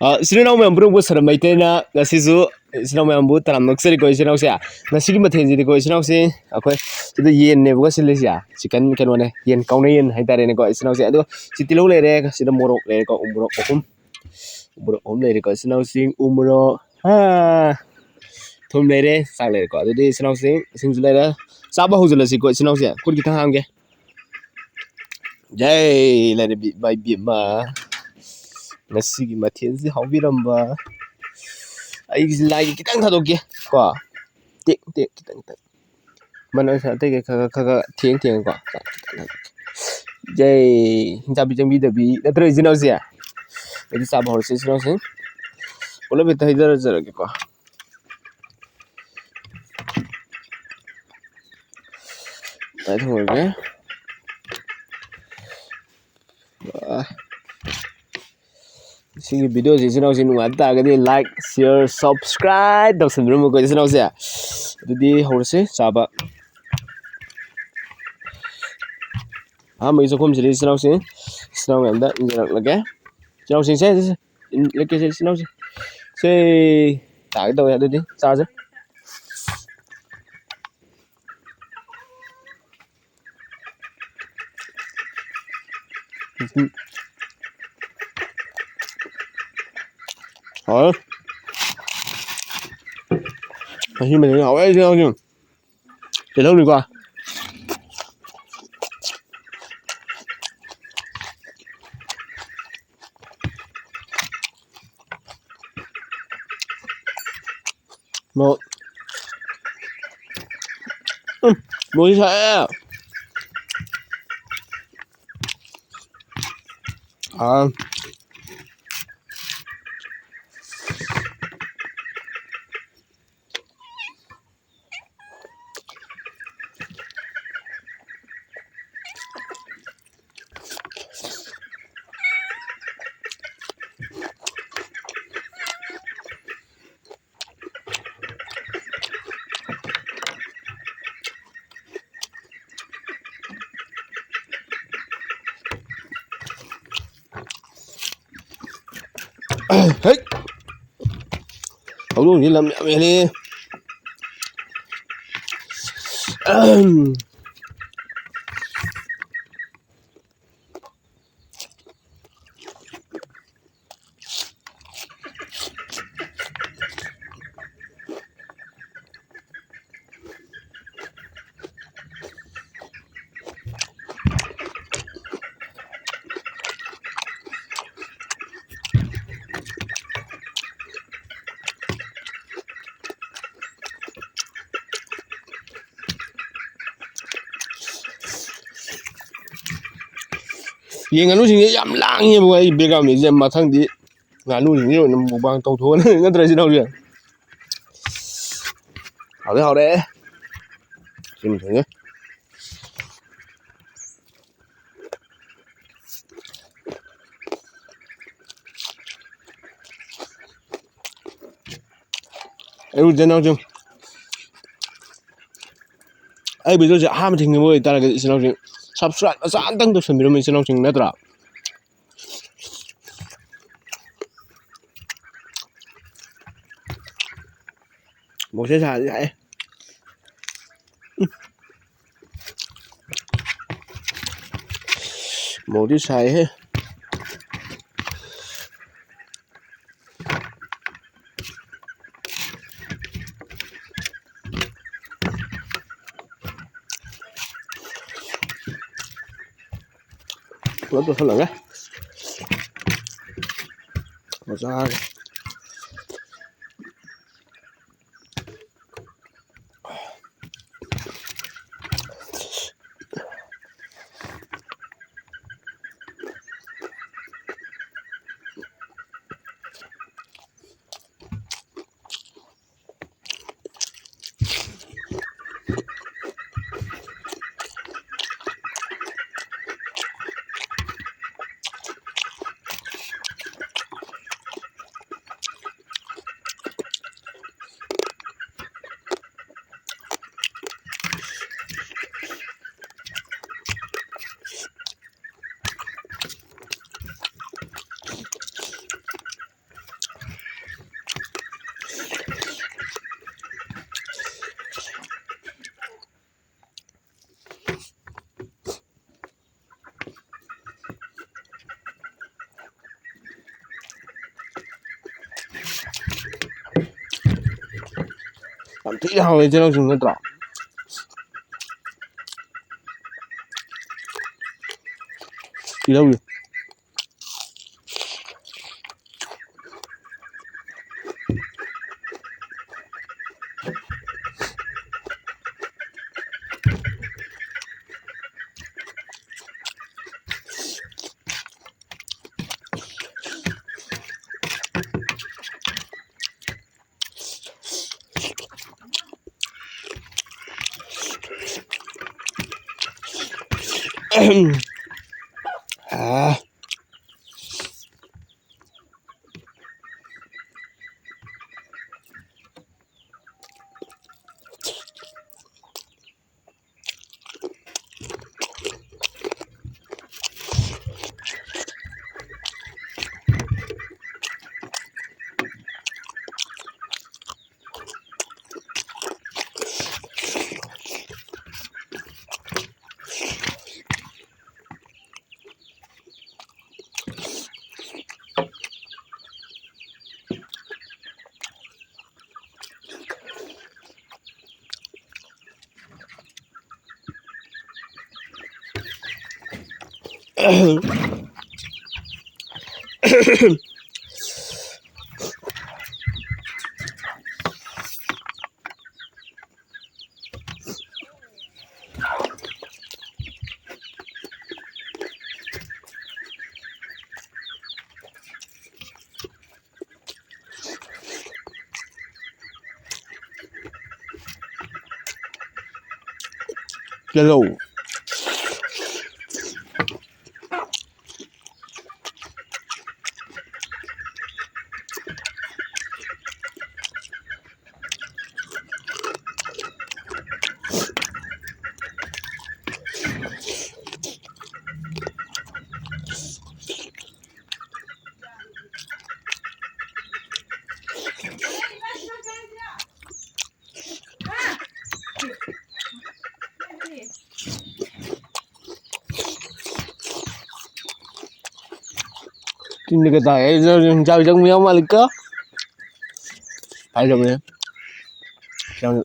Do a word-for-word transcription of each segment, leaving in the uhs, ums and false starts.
ꯑ, ꯏꯆꯤꯟ ꯏꯅꯥꯎ ꯃꯌꯥꯝ ꯄꯨꯝꯅꯃꯛꯄꯨ ꯁꯔꯝ ꯃꯩꯇꯩꯅ ꯉꯁꯤꯁꯨ ꯏꯆꯤꯟ ꯏꯅꯥꯎ ꯃꯌꯥꯝꯕꯨ ꯇꯔꯥꯝꯅ ꯑꯣꯛꯆꯔꯤꯀꯣ, ꯏꯆꯤꯟ ꯏꯅꯥꯎꯁꯦ꯫ ꯉꯁꯤꯒꯤ ꯃꯊꯦꯜꯁꯤꯗꯤꯀꯣ, ꯏꯆꯤꯟ ꯏꯅꯥꯎꯁꯦ, ꯑꯩꯈꯣꯏ ꯁꯤꯗ ꯌꯦꯟꯅꯦꯕꯀꯣ ꯁꯤꯜꯂꯤꯁꯦ꯫ ꯆꯤꯀꯟ ꯀꯩꯅꯣꯅꯦ, ꯌꯦꯟ ꯀꯥꯎꯅ ꯌꯦꯟ ꯍꯥꯏꯇꯥꯔꯦꯅꯦꯀꯣ, ꯏꯆꯤꯟ ꯏꯅꯥꯎꯁꯦ꯫ ꯑꯗꯣ ꯁꯤ ꯇꯤꯜꯍꯧ ꯂꯩꯔꯦ, ꯁꯤꯗ ꯃꯣꯔꯣꯛ ꯂꯩꯔꯦꯀꯣ, ꯎ ꯃꯣꯔꯣꯛ ꯑꯍꯨꯝ, ꯎ ꯃꯣꯔꯣꯛ ꯑꯍꯨꯝ ꯂꯩꯔꯦꯀꯣ, ꯏꯆꯤꯟ ꯏꯅꯥꯎꯁꯤꯡ꯫ ꯎ ꯃꯣꯔꯣꯛ, ꯍꯥ, ꯊꯨꯝ ꯂꯩꯔꯦ, ꯆꯥꯛ ꯂꯩꯔꯦꯀꯣ꯫ ꯑꯗꯨꯗꯤ ꯏꯆꯤꯟ ꯏꯅꯥꯎꯁꯤꯡ, ꯏꯁꯤꯡꯁꯨ ꯂꯩꯔꯦ, ꯆꯥꯕ ꯍꯧꯖꯤꯜꯂꯁꯤꯀꯣ, ꯏꯆꯤꯟ ꯏꯅꯥꯎꯁꯦ꯫ ꯈꯨꯠ ꯈꯤꯇꯪ ꯍꯥꯝꯒꯦ꯫ ꯖꯩ ꯂꯩꯔꯕꯤ ꯏꯃꯥ ꯏꯕꯦꯝꯃ꯫ ꯉꯁꯤꯒꯤ ꯃꯊꯦꯜꯁꯤ ꯍꯥꯎꯕꯤꯔꯝꯕ꯫ ꯑꯩꯒꯤꯁꯤ ꯂꯥꯏꯒꯤ ꯈꯤꯇꯪ ꯊꯥꯗꯣꯛꯀꯦ ꯀꯣ꯫ ꯇꯦꯛ ꯇꯦꯛ ꯈꯤꯇꯪ ꯈꯤꯇꯪ꯫ ꯃꯅꯝꯁꯦ ꯑꯇꯩ ꯀꯩ ꯈꯔ ꯈꯔ ꯈꯔ ꯊꯦꯡ ꯊꯦꯡꯉꯀꯣ꯫ ꯖꯩ ꯍꯤꯡꯆꯥꯕꯤ ꯆꯪꯕꯤꯗꯕꯤ ꯅꯠꯇ꯭ꯔꯣ ꯏꯆꯤꯟ ꯏꯅꯥꯎꯁꯦ? ꯑꯩꯗꯤ ꯆꯥꯕ ꯍꯧꯔꯁꯤ ꯏꯆꯤꯟ ꯏꯅꯥꯎꯁꯤꯡ꯫ ꯄꯨꯂꯞ ꯍꯦꯛꯇ ꯍꯩꯖꯔꯖꯔꯒꯦꯀꯣ꯫ ꯇꯥꯏ ꯊꯝꯃꯒꯦ꯫ ꯑꯥ꯫ ꯁꯤꯒꯤ ꯚꯤꯗꯤꯑꯣꯁꯤ ꯏꯆꯤꯟ ꯏꯅꯥꯎꯁꯤ ꯅꯨꯡꯉꯥꯏꯕ ꯇꯥꯔꯒꯗꯤ like, share, subscribe ꯇꯧꯁꯟꯕꯤꯔꯝꯃꯨꯀꯣ ꯏꯆꯤꯟ ꯏꯅꯥꯎꯁꯦ꯫ ꯑꯗꯨꯗꯤ ꯍꯧꯔꯁꯤ ꯆꯥꯕ꯫ ꯑꯍꯥꯟꯕꯒꯤ ꯆꯥꯛꯈꯨꯝꯁꯤꯗꯤ ꯏꯆꯤꯟ ꯏꯅꯥꯎꯁꯤ, ꯏꯆꯤꯟ ꯏꯅꯥꯎ ꯃꯌꯥꯝꯗ ꯏꯟꯖꯔꯛꯂꯒꯦ꯫ ꯏꯆꯤꯟ ꯏꯅꯥꯎꯁꯤꯡꯁꯦ, ꯁꯦ, ꯏꯟ-, ꯂꯦꯛꯀꯦꯁꯦ, ꯏꯆꯤꯟ ꯏꯅꯥꯎꯁꯦ꯫ ꯁꯦ, ꯇꯥꯒꯦ ꯇꯧꯋꯦ, ꯑꯗꯨꯗꯤ ꯆꯥꯁꯦ꯫ ꯎꯝ꯫ ꯍꯥꯎꯋꯦ꯫ ꯉꯁꯤ ꯃꯊꯦꯜ ꯍꯥꯎꯋꯦ, ꯏꯆꯤꯟ ꯏꯅꯥꯎꯁꯤꯡ꯫ ꯇꯤꯜꯍꯧꯅꯤꯀꯣ꯫ ꯃꯣꯔꯣꯛ꯫ ꯎꯝ, ꯃꯣꯔꯣꯛꯁꯤ ꯁꯥꯏꯍꯦ꯫ ꯑꯥ꯫ ꯍꯦꯛ! ꯍꯧꯗꯣꯡꯁꯤ ꯂꯝ ꯌꯥꯝ ꯍꯦꯜꯂꯦ꯫ ꯌꯦꯟ ꯉꯥꯅꯨꯁꯤꯡꯁꯦ ꯌꯥꯝ ꯂꯥꯡꯉꯦꯕꯀꯣ꯫ ꯑꯩ background ꯁꯦ ꯃꯊꯪꯗꯤ ꯉꯥꯅꯨꯁꯤꯡꯁꯦ ꯑꯣꯏꯅ mukbang ꯇꯧꯊꯣꯛꯑꯅꯤ, ꯅꯠꯇ꯭ꯔ ꯏꯆꯤꯟ ꯏꯅꯥꯎꯁꯦ? ꯍꯥꯎꯗꯤ ꯍꯥꯎꯔꯦ꯫ ꯁꯤꯃ ꯊꯣꯡꯉꯦ꯫ ꯑꯩ ꯏꯆꯤꯟ ꯏꯅꯥꯎꯁꯤꯡ, ꯑꯩ video ꯁꯦ ꯑꯍꯥꯟꯕ ꯊꯦꯡꯅꯕ ꯑꯣꯏꯇꯥꯔꯒꯗꯤ ꯏꯆꯤꯟ ꯏꯅꯥꯎꯁꯤꯡ subscribe ꯃꯆꯥ ꯑꯝꯇꯪ ꯇꯧꯁꯟꯕꯤꯔꯝꯃꯣ ꯏꯆꯤꯟ ꯏꯅꯥꯎꯁꯤꯡ, ꯅꯠꯇ꯭ꯔꯥ? ꯃꯣꯔꯣꯛꯁꯦ ꯁꯥꯔꯗꯤ ꯌꯥꯏꯍꯦ꯫ ꯎꯝ꯫ ꯃꯣꯔꯣꯛꯇꯤ ꯁꯥꯏꯍꯦ꯫ ꯄꯨꯂꯞ ꯇꯣꯠꯁꯜꯂꯒꯦ꯫ ꯃꯆꯥ꯫ ꯊꯤ ꯍꯥꯎꯋꯦ ꯇꯤꯜꯍꯧꯁꯤꯡ ꯅꯠꯇ꯭ꯔꯣ? ꯇꯤꯜꯍꯧꯁꯦ꯫ ꯑꯥ꯫ ꯇꯤꯜꯍꯧ꯫ ꯇꯤꯟꯗꯒ ꯇꯥꯏ꯫ ꯑꯩ ꯍꯤꯡꯆꯥꯕꯤ ꯆꯪꯕ ꯌꯥꯎ ꯃꯥꯜꯂꯤꯀꯣ꯫ ꯐꯥꯏꯖꯕꯅꯦ꯫ ꯌꯥꯝ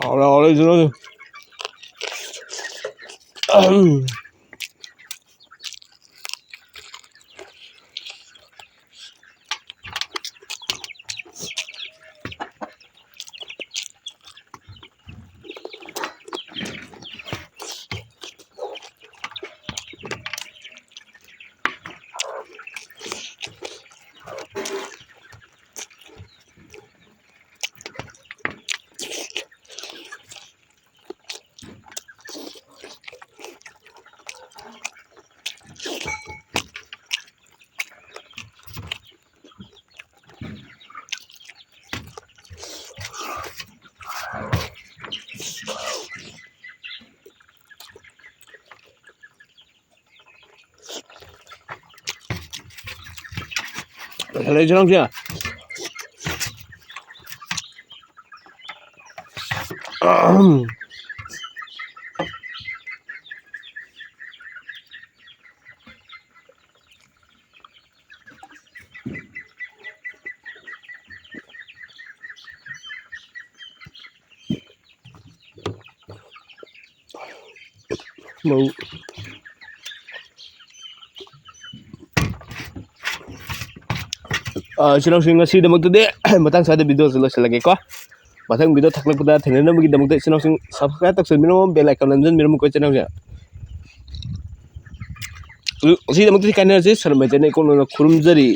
ꯍꯥꯎꯔꯦ, ꯍꯥꯎꯔꯦ, ꯏꯆꯤꯟ ꯏꯅꯥꯎꯁꯤꯡ꯫ ꯂꯣꯏꯁꯜꯂꯦ, ꯏꯆꯤꯟ ꯏꯅꯥꯎꯁꯦ꯫ ꯃꯧ-, ꯑ, ꯏꯆꯤꯟ ꯏꯅꯥꯎꯁꯤꯡ, ꯉꯁꯤꯒꯤꯗꯃꯛꯇꯗꯤ ꯃꯇꯥꯡ ꯁ꯭ꯋꯥꯏꯗ video ꯑꯁꯤ ꯂꯣꯏꯁꯤꯜꯂꯒꯦꯀꯣ꯫ ꯃꯊꯪ video ꯊꯥꯒꯠꯂꯛꯄꯗ ꯊꯦꯡꯅꯅꯕꯒꯤꯗꯃꯛꯇ ꯏꯆꯤꯟ ꯏꯅꯥꯎꯁꯤꯡ subscribe ꯇꯧꯁꯟꯕꯤꯔꯝꯃꯣ, bell icon ꯅꯝꯖꯟꯕꯤꯔꯝꯃꯨꯀꯣ ꯏꯆꯤꯟ ꯏꯅꯥꯎꯁꯤꯡ꯫ ꯑꯗꯨ ꯉꯁꯤꯒꯤꯗꯃꯛꯇꯗꯤ ꯀꯥꯏꯅꯔꯁꯤ꯫ ꯁꯔꯃ ꯆꯦꯅꯦꯜ ꯀꯣꯛꯅꯅ ꯈꯨꯔꯨꯝꯖꯔꯤ꯫